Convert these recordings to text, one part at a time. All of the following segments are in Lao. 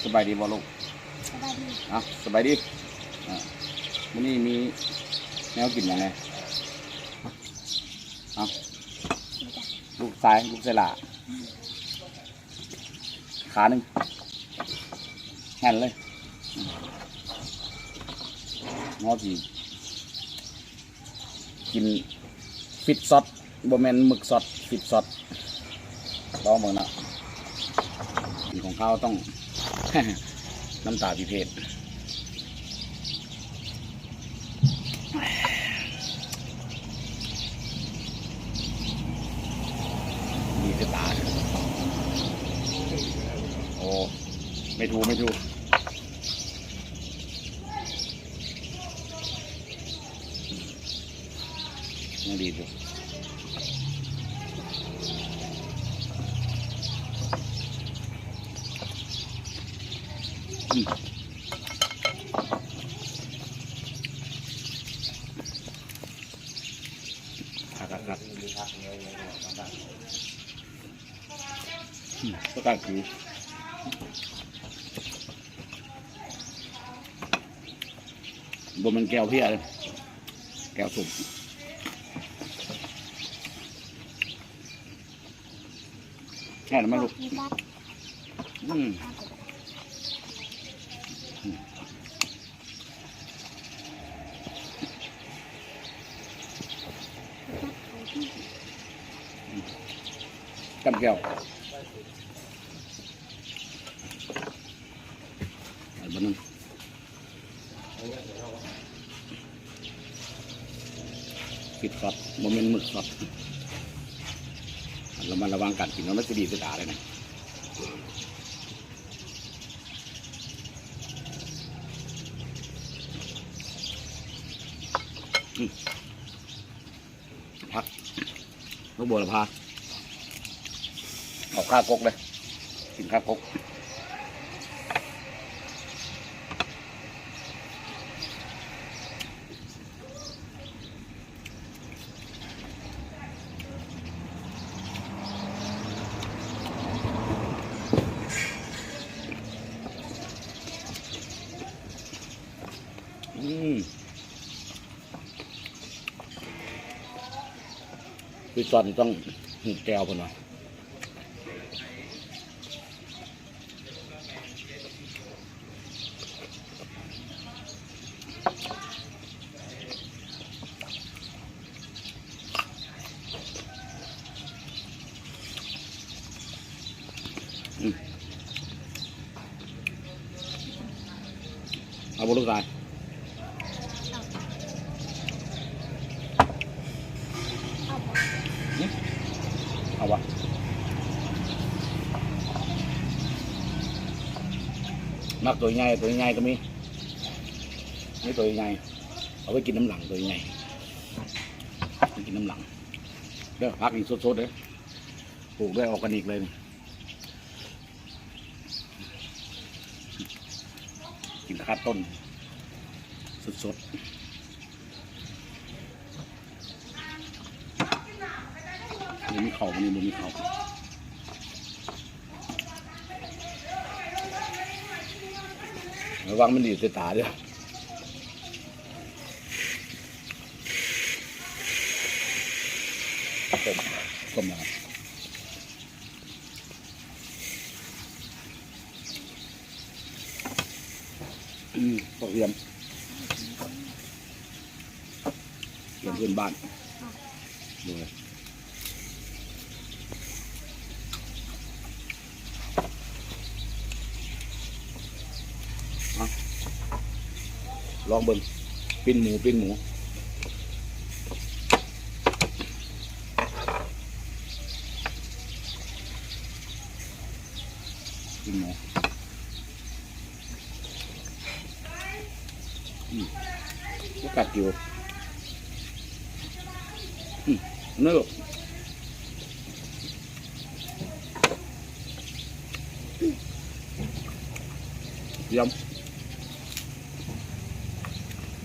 ສະບາຍດີບໍ່ລູກ? ສະບາຍດີ. ເອົ້າ ສະບາຍດີ. ອ່າ ມື້ນີ້ມີແນວກິນຫຍັງແດ່? ເອົ້າ ລູກຊາຍ ລູກຊາຍຫຼ້າ ຂາໜຶ່ງ ແໜ້ນເລີຍ. ເຮົາຊິກິນຟິດຊອດ ບໍ່ແມ່ນໝຶກຊອດ ຟິດຊອດ ລອງເບິ່ງເນາະ. ກິນຂອງຄາວຕ້ອງນ້ຳຕາພິເພດ. ດີແຕ່ຕາ. ໂອ້ ໄມ່ຖືກ ໄມ່ຖືກ. ຍັງດີຢູ່. ຄັກໆໆ ອືມ ປະກາດຄື ບໍ່ແມ່ນແຈ່ວເພຍເດ້ ແຈ່ວສົ້ມ. ແຄ່ນັ້ນມັນລູກ ອືມ ຈ້ຳແຈ່ວ ອັນໜຶ່ງ ຟິດຊອດ ບໍ່ແມ່ນໝຶກຊອດ. ລະມັດລະວັງການກິນເນາະ ມັນຊິດີດໃສ່ຕາເດ້ນະ. ອືມ ຜັກ ຜັກບົວລະພາ ເອົາຄາກົກເລີຍ ກິນຄາກົກ. ອືມ ຄືຕອນນີ້ຕ້ອງຫຸບແຈ່ວເພິ່ນວ່າ. ອືມ ເອົາບໍ່ລູກຊາຍ? ເອົາບໍ່? ຫຶ? ເອົາບໍ່? ມັກໂຕໃຫຍ່ ໂຕໃຫຍ່ກໍມີ ມີໂຕໃຫຍ່ ເອົາໄວ້ກິນນຳຫຼັງ ໂຕໃຫຍ່ ໄວ້ກິນນຳຫຼັງເດີ. ຜັກນີ້ສົດໆເດີ ປູກດ້ວຍອອກການິກເລີຍນີ້. ກິນຄາຕົ້ນສົດໆ. ບໍ່ມີເຂົ້າ ມື້ນີ້ບໍ່ມີເຂົ້າ. ລະວັງມັນດີດໃສ່ຕາເດີ. ຕົ້ມ ຕົ້ມແລ້ວ. ອືມ ກະທຽມ ກະທຽມພື້ນບ້ານ ໂດຍ ເອົາ ລອງເບິ່ງ ປີ້ນໝູ ປີ້ນໝູ. ກິນໝູ ອືມ ບໍ່ກັດຢູ່ ອືມ ເນີບ ກຽມ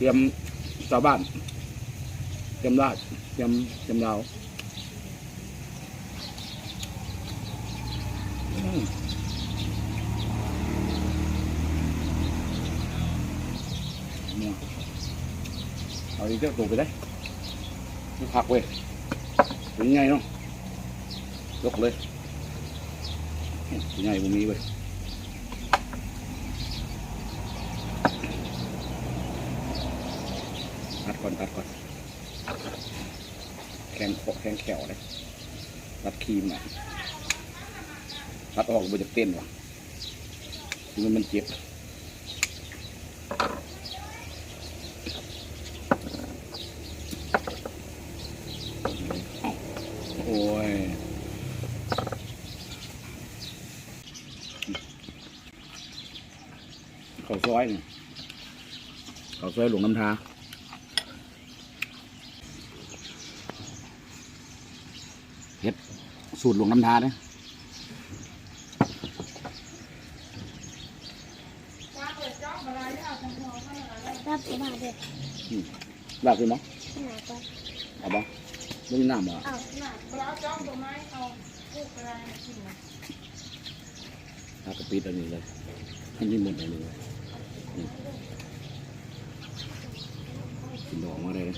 ກຽມຊາວບ້ານ ກຽມລາດ ກຽມ ກຽມລາວ. ອືມ ເອົາອີກເຈົ້າໂຕໄປໄດ້ ມັນຄັກເວີຍ ໂຕໃຫຍ່ເນາະ ຍົກເລີຍ ໂຕໃຫຍ່ບໍ່ມີເວີຍ ຕັດກ່ອນ ຕັດກ່ອນ ແຂງ ແຂງແຂ້ວເດ້ ຕັດຄີມນະ ຕັດອອກບໍ່ຢາກເຕັ້ນຫວາ. ຄືມັນເຈັບ ໂອ້ຍ ເຂົ້າຊອຍນີ້ ເຂົ້າຊອຍຫຼວງນ້ຳທາ. ເຮັດສູດຫຼວງນ້ຳທາເດ້ ລາບເຂົ້າມາເດ້ ອືມ ລາບຂຶ້ນບໍ່? ໜາກ່ອນ ເອົາບໍ່? ບໍ່ມີນ້ຳບໍ່? ເອົາ ໜາ ບໍ່ໄດ້ເອົາຈ້ອງຕົວໄມ້ ເອົາ ປູກກະໄດ້ກິນນະ. ເຮົາກໍປິດອັນນີ້ເລີຍ ໃຫ້ມີໝົດອັນນີ້ເລີຍ ນີ້ ກິນດອກມາໄດ້ເດ້.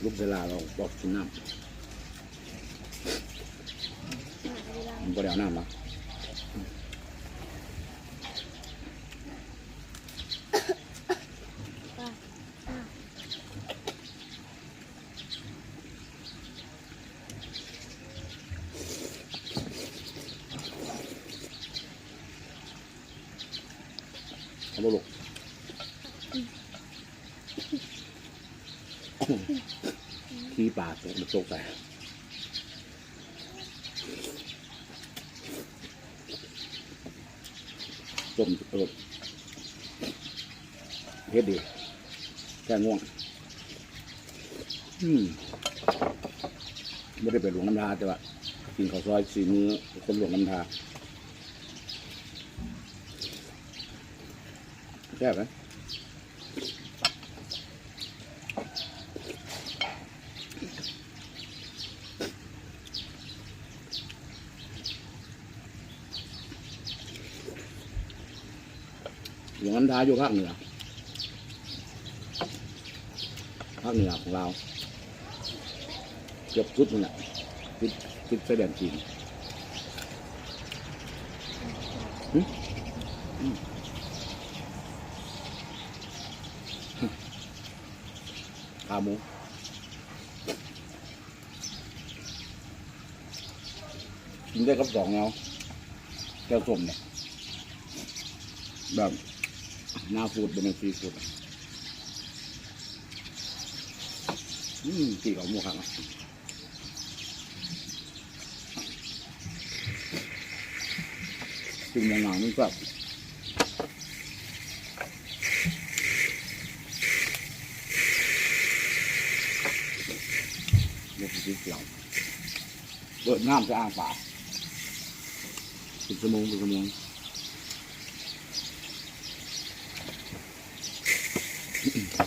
ລູກເວລາເຮົາບອກກິນນ້ຳ ມັນບໍ່ໄດ້ເອົານ້ຳເນາະ. ເອົາບໍ່ລູກ? ຂີ້ປາຕົກ ຕົກໃສ່ ຕົ້ມ ເອີ ເຜັດດີ ແກ້ງ່ວງ. ອືມ ບໍ່ໄດ້ໄປຫຼວງນ້ຳທາ ແຕ່ວ່າກິນເຂົ້າຊອຍສີມືຄົນຫຼວງນ້ຳທາ ແຊບເດ້. ຫຼວງນ້ຳທາຢູ່ພາກເໜືອ ພາກເໜືອຂອງລາວ ເກືອບສຸດນັ້ນແຫຼະ ຕິດ ຕິດຊາຍແດນຈີນ. ຫຶ? ອືມ ຂາໝູ ກິນໄດ້ກັບສອງແນວ ແຈ່ວສົ້ມນີ້ ແບບໜ້າຟູດ ບໍ່ແມ່ນຊີຟູດ. ອືມ ຈີ່ເຂົ້າໝວກຄັກນະ. ກິນໜາວໆ ມັນແຊບ ບໍ່ຄືກິນເຂົ້າ ເປີດນ້ຳໃສ່ອ່າງປາ ເປັນຊົ່ວໂມງ ເປັນຊົ່ວໂມງ.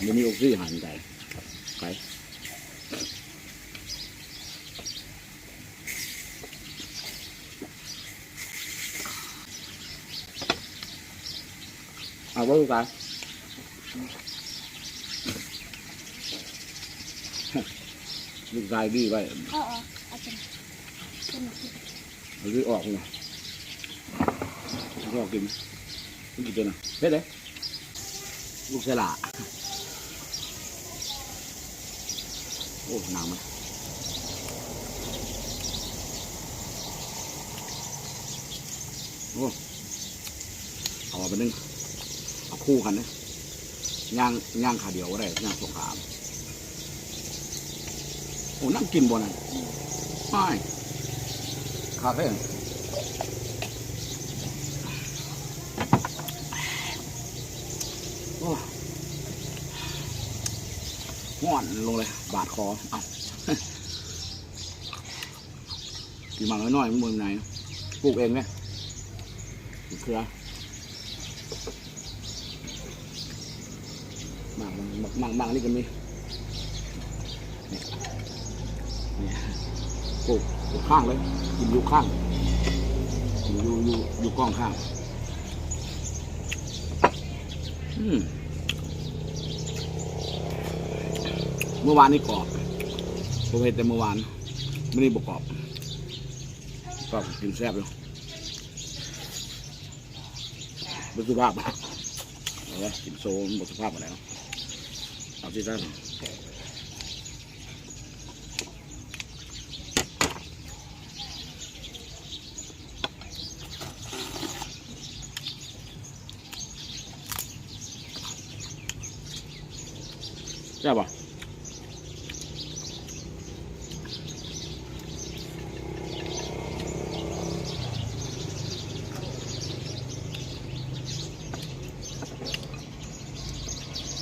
ບໍ່ມີອົກຊີຫາຍໃຈ ໄປ ເອົາບໍ່ລູກຊາຍ? ລູກຊາຍດີໄວ້ ເອົາອອກ ເອົາຕົວນີ້ ເອົາດີອອກນີ້ ອອກກິນ ກິນຕົວນັ້ນ ເຜັດເດ້. ລູກເສືອຫຼ້າ ໂອ້ ໜາວມັນ ໂອ້ ເອົາໄປໜຶ່ງ ເອົາຄູ່ກັນເດ້ ຍ່າງ ຍ່າງຂາດຽວບໍ່ໄດ້ ຍ່າງສອງຂາ. ໂອ້ ນັ່ງກິນບໍ່ນັ້ນ ອືມ ອ້າຍ ຄັກເດ້. ໂອ້ ຮ້ອນລົງເລີຍ ບາດຄໍ ເອົ້າ. ຊິໝາກນ້ອຍໆ ມັນບໍ່ມີໃນ ປູກເອງເດ້ ເຂືອ ໝາກ ໝາກ ໝາກນີ້ກໍມີ ນີ້ ນີ້ ປູກ ປູກຂ້າງເລີຍ ກິນຢູ່ຂ້າງ ກິນຢູ່ ຢູ່ ຢູ່ກ້ອງຂ້າງ ອືມ ມື້ວານນີ້ກອບ ຜົມເຮັດແຕ່ມື້ວານ ມື້ນີ້ບໍ່ກອບ ກອບກິນແຊບຢູ່ ບໍ່ສຸພາບ ເອີ ກິນໂຊມັນບໍ່ສຸພາບປານໃດເນາະ ເອົາຊິຊະ ແຊບບໍ່?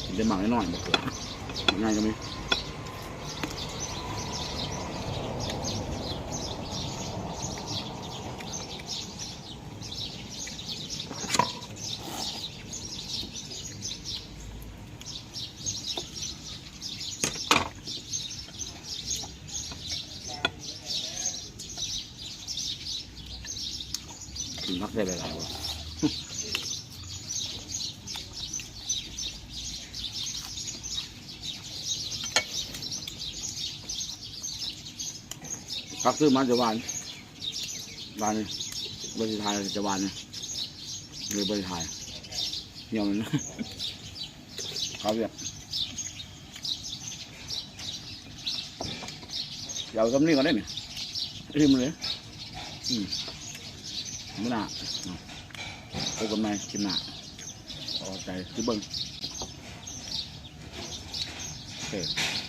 ກິນແຕ່ໝາກນ້ອຍໆ ບັກເຂືອ ໝາກໃຫຍ່ກໍມີ. ກິນຜັກໄດ້ຫຼາຍໆ ບໍ່? ຜັກຊື້ມາຈະຫວານ ຫວານນີ້ ບໍ່ໄດ້ຖ່າຍຈະຫວານນີ້ ເລີຍບໍ່ໄດ້ຖ່າຍ ຫ່ຽວມັນ ເຂົ້າວຽກ ຊິເອົາຊ່ຳນີ້ກ່ອນເດ້ນີ້ ອີ່ມເລີຍ ອືມ ມື້ໜ້າ ພົບກັນໃໝ່ຄລິບໜ້າ ເອົາໃຈຄືເບິ່ງ ໂອເຄ.